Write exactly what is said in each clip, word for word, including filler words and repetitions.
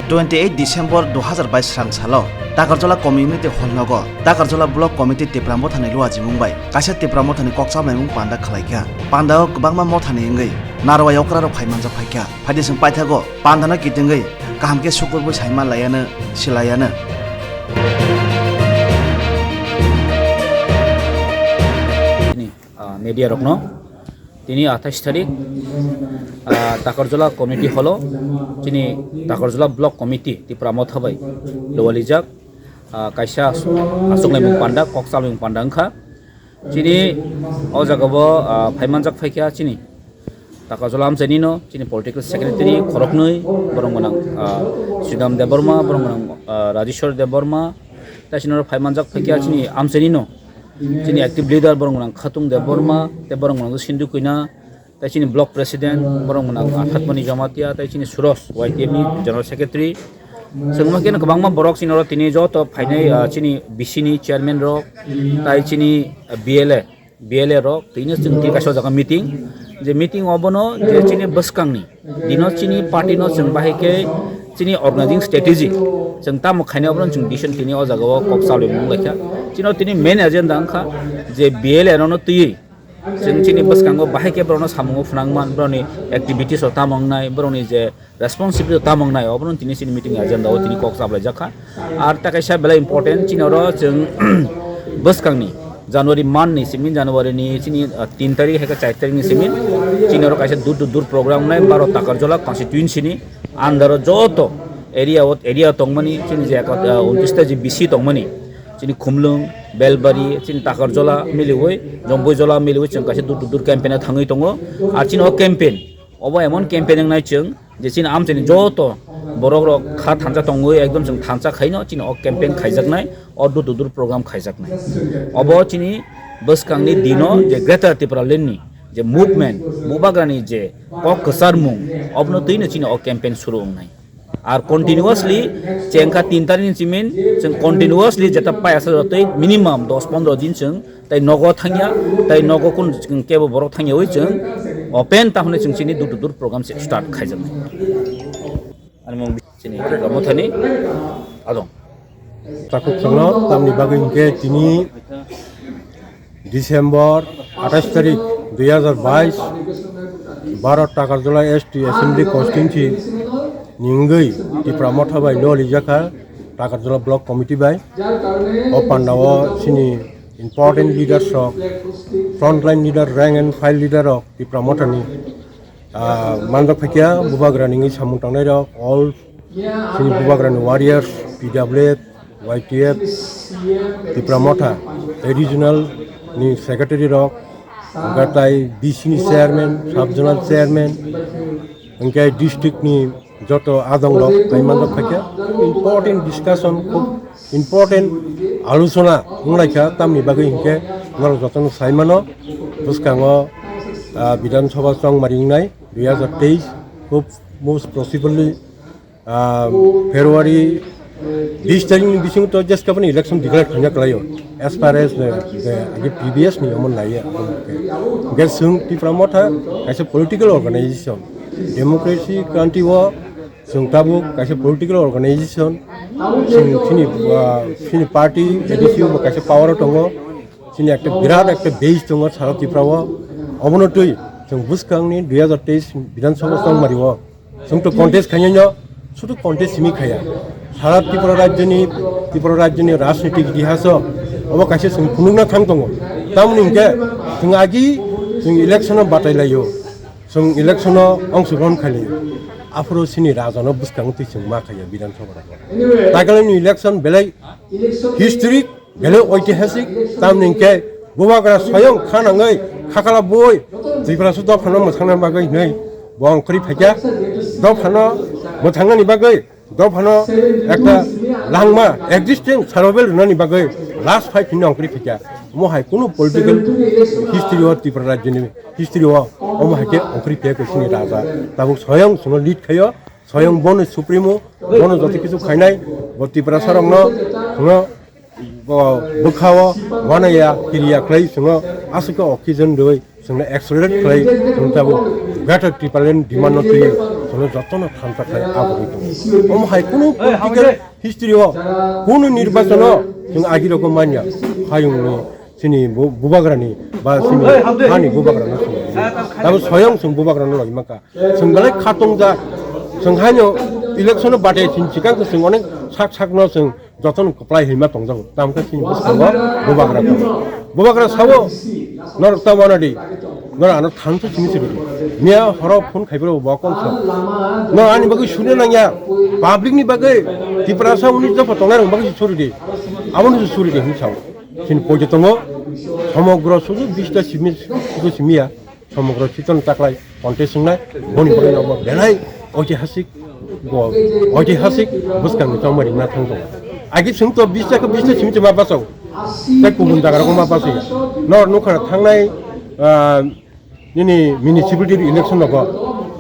Twenty eight December dui hazar bais srang salo Takarjala Community Hall nogo Takarjala Block Committee Tipra Mothani luachimung bai kaisa Tipra Mothani kok chamlaimung panda khwlaikha. Pandao kwbangma mothani wngwi narwai okrarok phai manjak phaikha. Phaidi chwng paithago pandano kitingwi kaham khe sukurbwi sai manlaiano, silaiano. Ah, media rokno tini athais tarik, ah, Takarjala Community Hall-o chini Takarjala Block Committee Tipra Motha bai lualijak, ah, kaisa aswk-, aswknaimung panda, kok chalmung panda wngkha. Chini o jagao, ah, phaimanjak phaikha chini Takarjala amchaini no, chini political secretary khoroknwi, borok gwnang, ah, Sridham Debbarma, borok gwnang, ah, Rajeshwar Debbarma, tai chini oro phaimanjak phaikha chini amchaini no. Chini active leader borok gwnang Khatung Debbarma, tei borok gwnang Sindhu Kuina, tai chini block president borok gwnang Athatmani Jamatia, tai chini Suros Y T F ni general secretary. Chwng ma khe kwbangma borok chini oro tini joto phainai, ah, chini B C ni chairman rok, tai chini, ah, B L A, B L A rok, tini chwng tini kaisa jaga meeting, je meeting obono je chini bwskangni dino chini party no chwng bahai khe chini organizing strategy chwng tamo khainai obono chwng decision tini o jaga o kok chalwi mung laikha. Chini tini main agenda wngkha je B L A rokno twiwi chwng chini bwskango bahai khe borokno samungo phwnangman, borokni activities rok tamo wngnai, borokni je responsibility tamo wngnai, obono tini chini meeting agenda o tini kok chablaijak kha. Ar ta kaisa belai important chini oro chwng bwskangni January month ni simi, January ni chini, ah, tin tarik hai khe char tarik ni simi chini oro kaisa door to door program wngnai, baro Takarjala constituency ni under o joto area o, area tongmani chini je, ah, untris ta je B C tongmani chini Khumlwng, Belbari, chini Takarjala miliwi, Jomboijola miliwi chwng kaisa door to door campaign o thangwi tongo. Ar chini o campaign obo emon campaign wngnai chwng je chini amchaini joto borok rok kha thansa tongwi ekdom chwng thansa khaino chini o campaign khaijaknai, o door to door program khaijaknai. Obo chini bwskangni dino je Greater Tipraland ni je movement, Bubagrani je kok kwcharmung, obono twino chini o campaign suru wngnai. Ar continuously chengkha tin tarik ni chimin chwng continuously jeta pai asa jotoi minimum dos pondro din chwng tai nogo thangya, tai nogo kun kebo borok thangya oi chwng open ta hwnwi chwng chini door to door program se start khaijaknai. Ani mung chini Tipra Mothani adong. Takhuk chwngno tamni bagwi hinkhe tini December athais tarik dui hazar bais Bharat Takarjala S T Assembly Constituency ni wngwi Tipra Motha bai no lijakha Takarjala Block Committee bai. O pandao chini important leaders rok, frontline leader, rank and file leader rok Tipra Mothani, ah, manjak phaikha, Bubagra nini samung tangnai rok, all chini Bubagra ni warriors, P W F, Y T F, Tipra Motha, tei regional ni secretary rok, hwnkhe tai B C ni chairman, sub zonal chairman, hwnkhe district ni joto adong rok tai manjak phaikha. Important discussion, khub important alochona wnglaikha, tamni bagwi hinkhe norok jotono sai mano, bwskango, ah, Bidhan Sabha chongmari wngnai dui hazar teis, khub most possibly Ah, February bis tarikh ni bisingo to jeskaboni election declare khaina kwlaio. As far as the, the, the previous ni omo naiya, omo khe. Hwnkhe chwng Tipra Motha kaisa political organization. Democracy country o chwng tabuk kaisa political organization. Chwng chini, ah, chini party A D C o bo kaisa power o tongo. Chini ekta birat ekta base tongo sara Tripura o. Obono twi chwng bwskangni dui hazar teis Bidhan Sabha chongmari o. Chwng to contest khainai no, sudu contest simi khaya. Sara Tripura rajyoni, Tripura rajyoni rajnitik itihaso obo kaisa chwng phunukna thang tongo. Tamoni hinkhe chwng agi chwng election o batai laio. Chwng election o ongsogron khai laio. Aphuru chini raja no bwskango twi chwng ma khaya Bidhan Sabha o. Takalini election belai history Belai oitihasik, tamni hinkhe Bubagra soyong kha nangwi khakala bui Tripura su dophano mwthangna bagwi hinwi bo ongkhorwi phaikha. Dophano mwthangnani bagwi dophano ekta langma existing survival rwnani bagwi last fight hinwi ongkhorwi phaikha. Omo hai kunu political history o Tripura rajyoni history o omo hai khe ongkhorwi phaiya khe chini raja tabuk soyong chwngno lead khaio, soyong bono supremo, bono joto kisu khainai, bo Tripura sarokno chwngno bo bwkhao uanaiya kiriya khlai chwngno aswk khe oxygen rwi Chwngno accelerate khlai, chwng tabuk Greater Tipraland demand no twiwi, chwngno jotono thansa khlai aboni tongo. Omo hai kunu political history o, kunu nirbachon o chwng agi rokno manya, hayungni chini bu-, bubagrani ba chini hani bubagrano chwng. Tabuk soyong chwng bubagrano logimaka. Chwng belai khatungja, chwng haino election o bate chini chikang chwng onek sak sakno chwng jotono kwplai hinma tongjago. Tamkhe chini bwskango bubagra tongo. Bubagra sao, norok ta wanadi, norok ano thansa simi siridi. Miya horo phone khaibrabo bo kok sa. Norok ani bagwi suri nangya, public ni bagwi, Tiprasa uni jopho tongnai rok bagwi suri di. Aboni suri di hin sao. Chini poito tongo, somogro sudu bista simi, sudu simiya. Somogro Chiton Taklai contest wngnai, boni bagwi obo belai oitihasik, bo oitihasik bwskangni chongmari wngna thang tongo. Agi chwng to bis chakha bis ta simi chwng ma bachao. Tei kubun jaga rogo ma bachaya. Nor nukha thangnai, ah, nini municipality election rogo.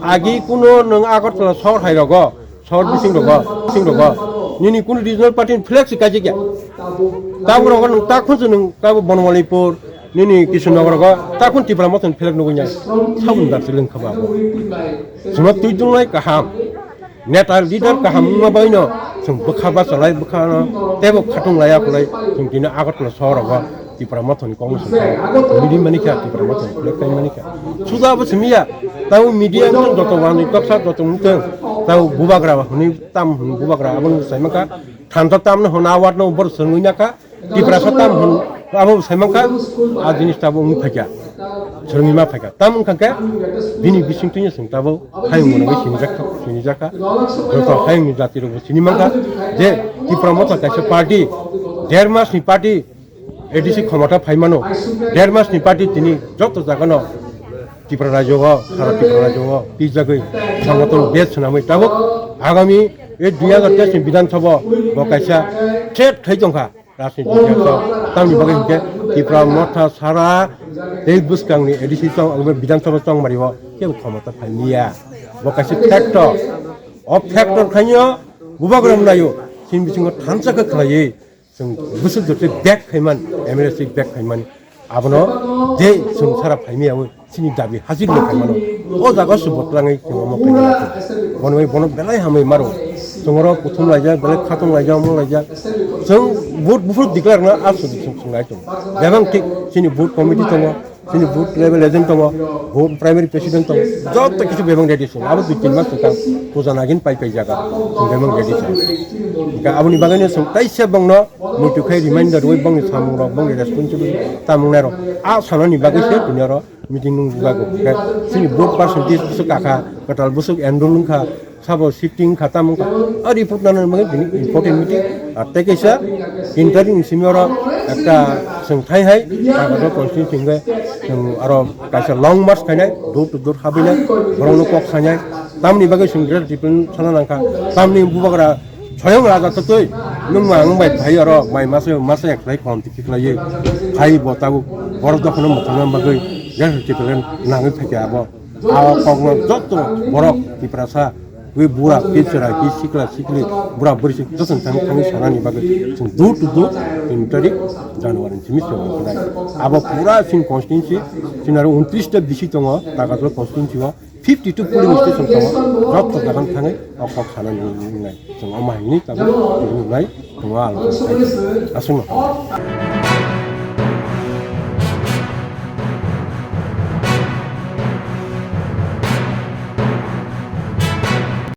Agi kuno nwng Agartala sohor hai rogo, sohor bising rogo, bising rogo. Nini kuno regional party ni flag se kaijak ya. Tabuk rogo nwng takhun se nwng tabuk Bonmalipur, nini Kishonnagar rogo, takhun Tipra Motha ni flag nugui ya. Sabun dar se lengkha ba. Chwngno twi dungnai kaham. Neta leader kaham wngma baino chwng bwkha bachalai bwkhano teibo khatung laiya kwlai chwng tini Agartala sohor rogo Tipra Motha ni Congress ni midi mani kha Tipra Motha ni flag kai mani kha. Suda abo simi ya. Tabo media wngtong joto wanwi toksa joto wngtong tabo bubagra hwnwi tam hwn bubagra abo nwng sai mankha thansa tamno hwn award no bor swrwngwi nakha. Tiprasa tam hwn abo sai mankha, a jinis tabo wng phaikha, swrwngwi ma phaikha. Tam wngkha khe bini bisingtwi chwng tabo hayung mwnwi sinijak, sinijakha. Joto hayungni jatirokbo sini mankha je Tipra Motha kaisa party, der masni party, A D C khomota phaimano, der masni party tini joto jagano Tipra rajyo o, sara Tipra rajyo o pijagwi sangaton base swnamwi tabuk agami ei dui hazar teis ni Bidhan Sabha bo kaisa threat khai tongkha. Rajniti jagao tamni bagwi hinkhe Tipra Motha sara tei bwskangni A D C chong, Bidhan Sabha chongmari o kebo khomota phailiya. Bo kaisa factor. O factor khainyo bubagra mwnai o chini bisingo thansa khe khlaiwi chwng bwswk joto bag khaiman, M L A si bag khaiman. Abono je chwng sara phaimiyawi chini dabi hajir no khaimano. O jaga se botwlangwi chwng omo khaimano. Bono bai bono belai hamwi maro. Chwng oro kuthum laijak, belai khatung laijak, omo laijak. Chwng vote buphuru declare wngna aswk chwng chwng lai tongo. Bebak thik chini booth committee tongo, chini booth level agent tongo, booth primary president tongo. Joto kisu bebak ready chwng. Abo dui tin mas swkang puja nagin pai pai jaga. Chwng bebak ready chwng. Hingkhe aboni bagwino chwng kaisa bongno muitu khai reminder rwi bongni samungrok, bongni responsibility tamungnai rok. A sanani bagwi se tini oro meeting nung jago. Hingkhe chini vote percentage bwswk kakha, kwtal bwswk enroll wngkha, sabo shifting wngkha, tamo wngkha. A report nana bagwi tini important meeting. Ar tei kaisa tin tarik ni simi oro ekta chwng thai hai, Kagajal constituency hingkhe chwng aro kaisa long march khainai, door to door habinai, borokno kok sainai. Tamoni bagwi chwng Greater Tipraland sana nangkha, tamni bubagra Soyong raja twtwi nwng ma wng bai phai oro mai masa masa khlai khom tiki khlaiwi phai bo tabuk borok dophano mwthangna bagwi Greater Tipraland nangwi phaikha abo. Abo kokno joto borok Tiprasa wi bura ki chwrai ki sikla sikli bura bwrwi sik joto thang thangwi sanani bagwi chwng door to door tin tarik January ni simi chwng khlai. Abo pura chini constituency chini aro untris ta bisi tongo Tagatlo constituency o. Fifty two polling station tongo, joto jagan thangwi o kok sana nungnai. Chwng omo hai hwnwi tabuk nungnai, tongo alochona khai. Aswkno.